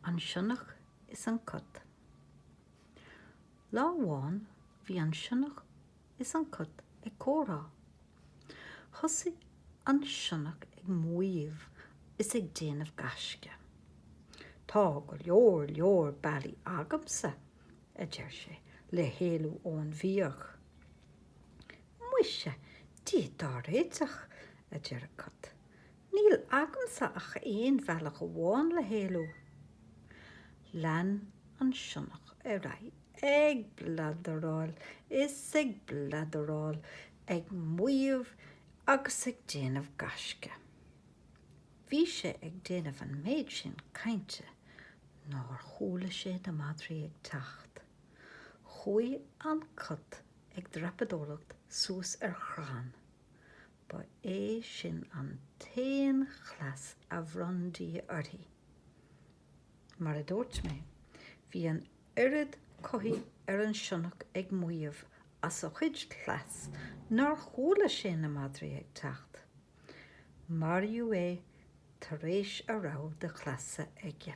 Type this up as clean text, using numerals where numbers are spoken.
An Sionnach is an Cat. Lá amháin bhí an sionnach is an cat ag comhrá. Thosaigh an sionnach ag maíomh is ag déanamh gaisce. Tá go leor leor bealaí agamsa, a deir sé, le héalú ón bhfiach. Muise, Dia dár réiteach, a deir an cat. Níl agamsa ach aon bhealach amháin le héalú. Lean an sionnach ar aghaidh ag bladaráil is ag bladaráil, ag maíomh agus ag déanamh gaisce. Bhí sé ag déanamh an méid sin cainte nár chuala sé na madraí ag teacht. Chuaigh an cat ag dreapadóireacht suas ar chrann. Ba é sin an t-aon chleas a bhronn Dia uirthi. Mar a dúirt mé, bhí an oiread cothaithe ar an sionnach ag maíomh as a chuid cleas nár chuala sé na madraí ag teacht. Maraíodh é tar éis a raibh de chleasa aige.